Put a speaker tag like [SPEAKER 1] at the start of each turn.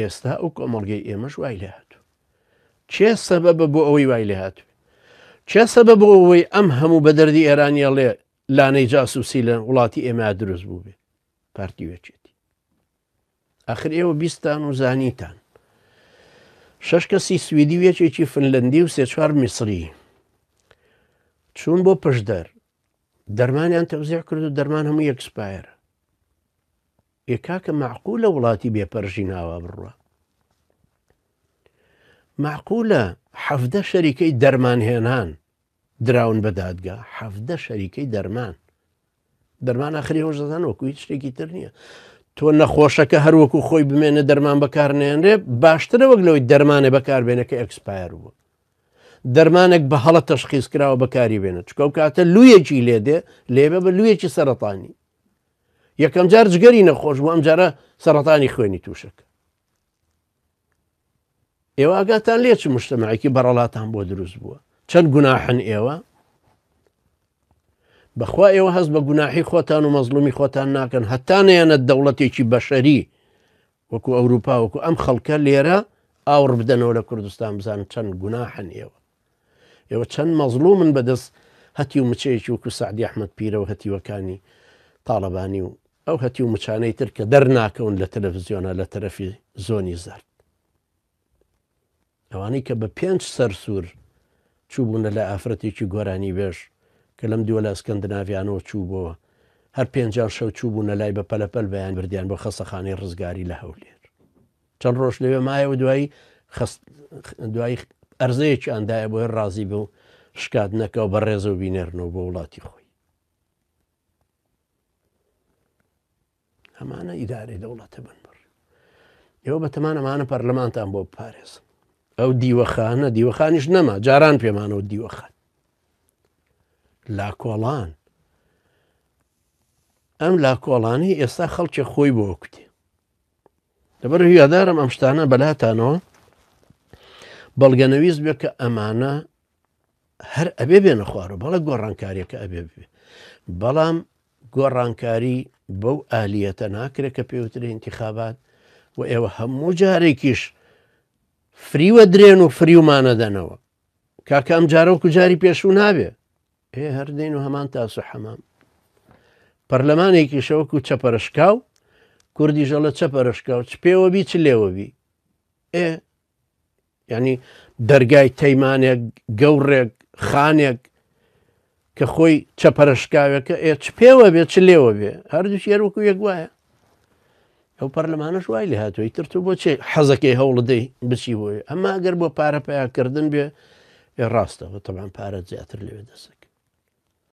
[SPEAKER 1] ئێستا ئەو کۆمەڵگەی ئێمەش وای لێ هاتوو. کێ سەبەبە بۆ ئەوەی وای لێ هاتوو؟ کێ سەبەب بۆ ئەوەی ئەم هەموو بە دەردی ئێرانیەڵێ لانەی جاسوسی لە وڵاتی ئێمە دروست بوو بێ؟ پارتی وێچێتی. ئاخر ئێوە بیستان و زانیتان. شەش کەسی سویدی و یەکێکی فنلندی و سێ چوار میسری چوون بۆ پشدەر دەرمانیان تەوزیع کرد و دەرمان هەموو expire ە. ئێ کاکە مەعقولە وڵاتی بێ پەرژین ئاوا بڕوا؟ مەعقولە حەڤدە شەریکەی دەرمانهێنان دراون بە دادگا حەڤدە شەریکەی دەرمان دەرمان ئاخری هۆش دەزان وەکو هیچ شتێکی تر نییە تۆ نەخۆشەکە هەر وەکو خۆی بمێنە دەرمان بەکارنێنرێ باشترە وەک لەوەی دەرمانێ بەکاربێنە کە expire بوو دەرمانێک بە هەڵە تەشخیص کراوە بەکاری بێنە چکە و کاتە لویەکی لێدێ لێبە بە لویەکی سەرەتانی یەکەم جار جگەری نەخۆش بوو ئەمجارە سەرەتانی خوێنی تووشەکە ئێوە ئاگاتان لێ چ مشتەمەعێکی بەڕەڵاتان بۆ دروست بووە چەند گوناحن ئێوە بەخوا ئێوە هەست بە گوناحی خۆتان و مەزلومی خۆتان ناکەن هەتا نەیەنە دەوڵەتێکی بەشەری وەکو ئەوروپا وەکو ئەم خەڵکە لێرە ئاوڕ بدەنەوە لە کوردستان بزان چەند گوناحن ئێوە ئێوە چەند مەزڵومن بەدەست هەتیو مچەیەکی وەکو سەعدی ئەحمەد پیرە و هەتیوەکانی تاڵەبانی و ئەو هەتیو مچانەی تر کە دەرناکەون لە تەلەفزیۆنە لە تەرەفی زۆنی زەرد ئەوانەی کە بە پێنج سەرسوور چووبوونە لە ئافرەتێکی گۆرانی بێژ کە لەم دووە لە ئەسکەندناڤیانەوە چووبەوە هەر پێنجان شەو چووبوونە لای بە پەلەپەل بەیان بردیان بۆ خەسەخانەی ڕزگاری لە هەولێر چەند ڕۆژ لەوێ مایەوە دوایی دوایی ئەرزەیەکیان دایە بۆی ڕازی بوو شکات نەکە و بە ڕێزە و بینێرنەوە بۆ وڵاتی خۆی ئەمانە ئیدارەی دەوڵەتە بن بڕ ئێوە بەتەمان ئەمانە پەرلەمانتان بۆ بپارێزن ئەو دیوەخانە دیوەخانیش نەما جاران پێمانەوە دیوەخان لاکۆڵان ئەم لاکۆڵانی ئێستا خەڵکی خۆی بۆ کوتێ لەبەر هیوادارم ئەم شتانە بەلاتانەوە بەڵگەنەویست بێ کە ئەمانە هەر ئەبێ بێنە خوارەوە بەڵێ گۆڕانکاریەکە ئەبێ بێ بەڵام گۆڕانکاری بەو ئالیەتە ناکرێت کە پێوترێ انتخابات و ئێوە هەموو جارێکیش فریوە درێن و فریومانەدەنەوە کاکە ئەم جارە وەکو جاری پێشوو نابێ ئێ هەر دێن و هەمان تاس و حەمام پەرلەمانێکیشە وەکو چەپەرشکاو کوردیش ئەڵێ چەپەرشکاو چ پێوە بی چ لێوە بی ئێ ینی دەرگای تەیمانێک گەوڕێک خانێک کە خۆی چەپەرشکاوێکە ئێ چ پێوە بێ چ لێوە بێ هەردووکی هەر وەکو یەک وایە ئەو پەرلەمانەش وای لێ هاتووە ئیتر تۆ بۆچێ حەزەکەی هەوڵدەی بچی بۆی ئەمە ئەگەر بۆ پارە پیاکردن بێ ڕاستە بە تەبان پارە زیاتر لەوێ دەسەکە.